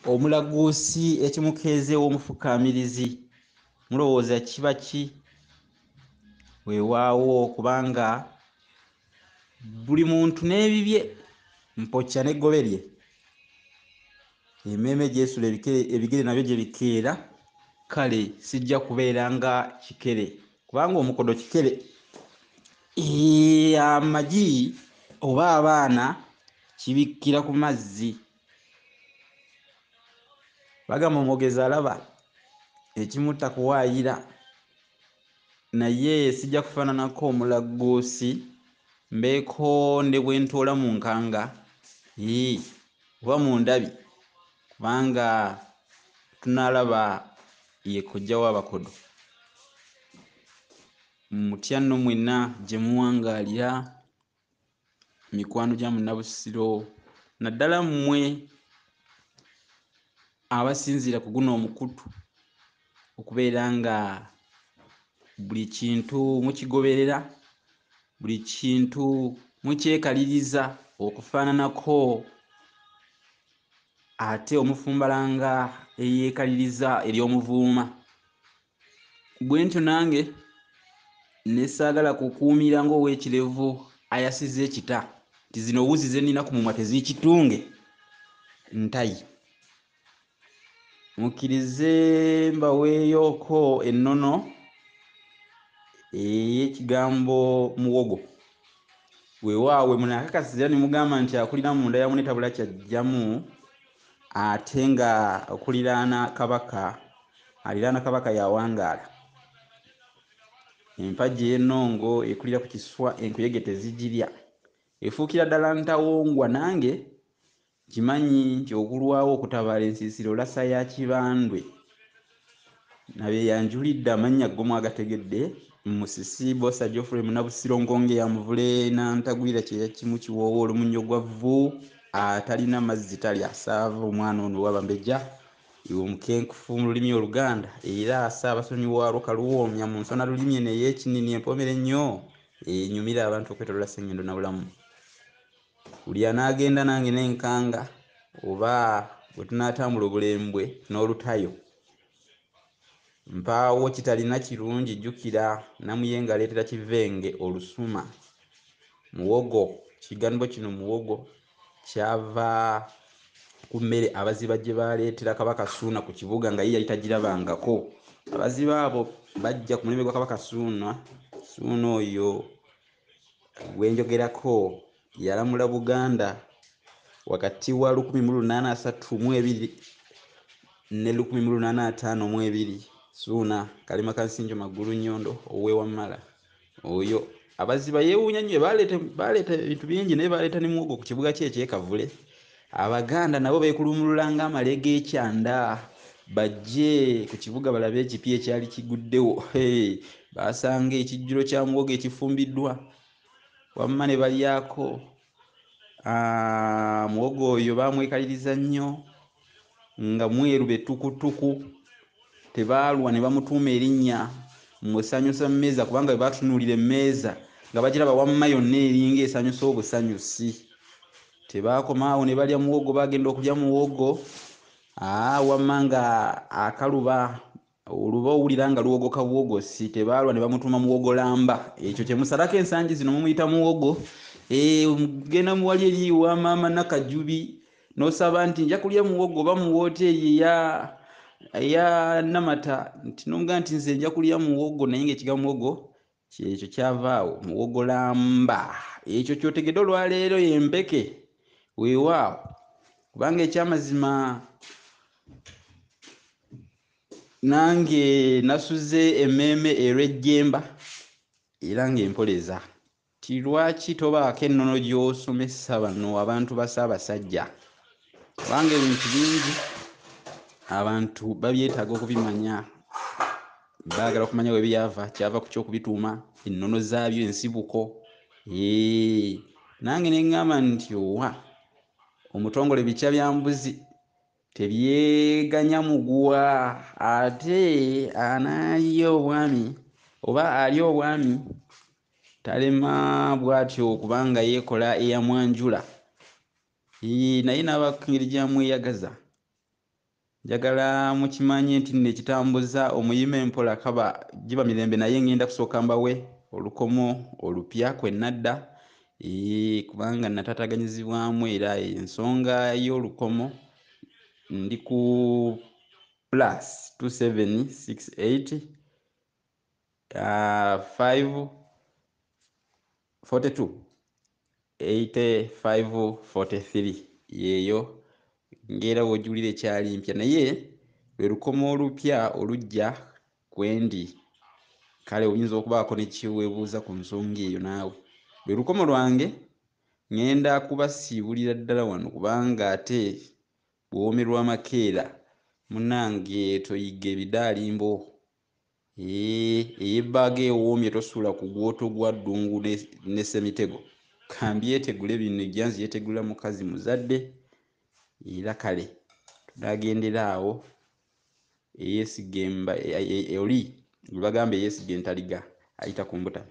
Omulaguusi ekimukeeze w'omufukaamirizi mulowooza kiba ki? Weewaawo, kubanga buli muntu n'ebibye, mpokya n'eggobe lye. Emmeeme gy'esula ebigere nabyo gye bikeera. Kale sijja kubeera nga kikere, kubanga omukodo kikere. Amagi oba abaana kibikkira ku mazzi. Bagamba omwogezi alaba ekimutta kuwaayira, naye sijja kufaananako omulagguusi mbeeko ne bwe ntoola mu nkanga oba mu ndabi, kubanga tunaalaba ye kojja w'abakodo. Mutya nno mwenna gye muwangaalira, mikwano gya Munnabusiro, naddala mmwe abasinziira ku guno omukutu okubeera nga buli kintu mukigoberera, buli kintu mukyekaliriza okufaananako ate omufumbalanga eyeekaliriza ery'omuvuuma. Bwe ntyo nange ne saagala kukuumira ng'ow'ekirevu ayasizza ekita nti zino wuzi ze nnina ku mumwa teziikitunge ntayi. Mukkirize mbaweeyoko ennono ey'ekigambo muwogo. Weewaawo munaakakasiza ne mugamba nti akulira munda ya munne tabula ky'aggyamu, ate nga okuliraana Kabaka, aliraana Kabaka y'awangaala. Empagi ey'ennongo ekulira ku kiswa enkuyege tezigirya. Efuukira ddala ntawongwa. Nange nkimanyi nti okulwawo okutabaala ensiisira olasa ya Kibandwe. Nabeeyanjulidde amannya go mwagategedde: Musisi Bbosa Geoffrey Munnabusiro Nkonge ya Muvule Nantagwira Kyeya Kimu Kiwoowo Olumunyo gwa Vvu atalina mazzi talya saava omwana ono ow'Abambejja iwe omukenkufu mu lulimi Oluganda era Ssaabasonyi waalwo Kaluwoomya mu nsona lulimi eno ey'ekinini empoomera ennyo enyumira abantu okwetoloola Ssengendo na Bulamu. Buli anaagenda nange n'enkanga oba bwe tunaatambula obulembwe n'olutayo. Mpaawo kitalina kirungi, jjukira Namuyenga aleetera Kivenge olusuma. Muwogo, kigambo kino muwogo kyava ku mmere abaziba gye baaleetera Kabaka Ssuuna ku kibuga nga ye yali tagirabangako. Abaziba abo bajja ku mulembe gwa Kabaka Ssuuna. Ssuuna oyo gwe njogerako yalamula Buganda wakati wa 1832 ne 1852. Ssuuna Kalema Kansinjo Magulu Nnyondo ow'e Wammala oyo abaziba yeewuunya nnyo, baleeta ebintu bingi naye baleeta ne muwogo ku kibuga kye eky'e Kavule. Abaganda nabo beekulumulula ng'amale g'ekyanda bajje ku kibuga balabe ekipya ekyali kiguddewo. Baasanga ekijjulo kya muwogo ekifumbiddwa wamma ne balyako. Muwogo oyo baamwekaliriza nnyo nga mweru be ttukutuku. Tebaalwa ne bamutuuma erinnya Musanyusa Mmeeza, kubanga bwe baatunuulira emmeeza nga bagiraba wamma yonna eringa esanyusa obusanyusi. Tebaakoma awo ne balya muwogo, baagenda okulya muwogo wamma nga akaluba oluba owulira nga luwogoka buwogosi. Tebaalwa ne bamutuuma Muwogolamba. Ekyo kye musalako ensangi zino mumuyita muwogo. Genda muwali eri wa maama Nakajubi n'osaba nti nja kulya muwogo, oba mu wooteeri eya Namata nti n'omugamba nti nze nja kulya muwogo, naye ng'ekigambo muwogo kyekyo kyavaawo Muwogolamba. Ekyo ky'otegedde olwaleero y'empeke. Weewaawo, kubanga ekyamazima nange nasuze emmeeme erw'ejjemba era ng'empoleza. Nti lwaki tobaako ennono gy'osomesa bano abantu ba Ssaabasajja? Kubanga ebintu bingi abantu babyetaaga okubimanya, baagala okumanya we byava, kyava ku ky'okubituuma, ennono zaabyo, ensibuko. Nange ne ŋŋamba nti owa omutongole bikya bya mbuzi tebyeganya muguwa, ate anaalya obwami oba alya obwami talema bw'atyo kubanga yeekola eyamwanjula. Naye n'abaako engeri gy'amweyagaza. Njagala mukimanye nti nno ekitambuza omuyima empola kaba giba mirembe, naye ngenda kusooka mbawe olukomo olupya kwe nadda, kubanga nataataganyizibwamu era ensonga y'olukomo. Ndi ku +27 68 5 42 85 43. Yeeyo ng'era w'ogiwulira ekyali mpya, naye lwe lukomo olupya olujja kwendi. Kale oyinza okubaako ne kyeweebuuza ku nsonga eyo naawe. Lwe lukomo lwange, ŋŋenda kubasiibulira ddala wano, kubanga ate bw'owoomerwa amakeera munnange toyiga ebidaalimbo. Ey'ebbaaga ewoomye tosuula ku gwoto gwa ddungu ne ssemitego. Kambyetegule bino, ejjanzi yeetegula mukazi muzadde. Era kale tunaagendera awo. Eyeesiga oli gwe bagamba eyeesiga entaliga ayita ku mbutami.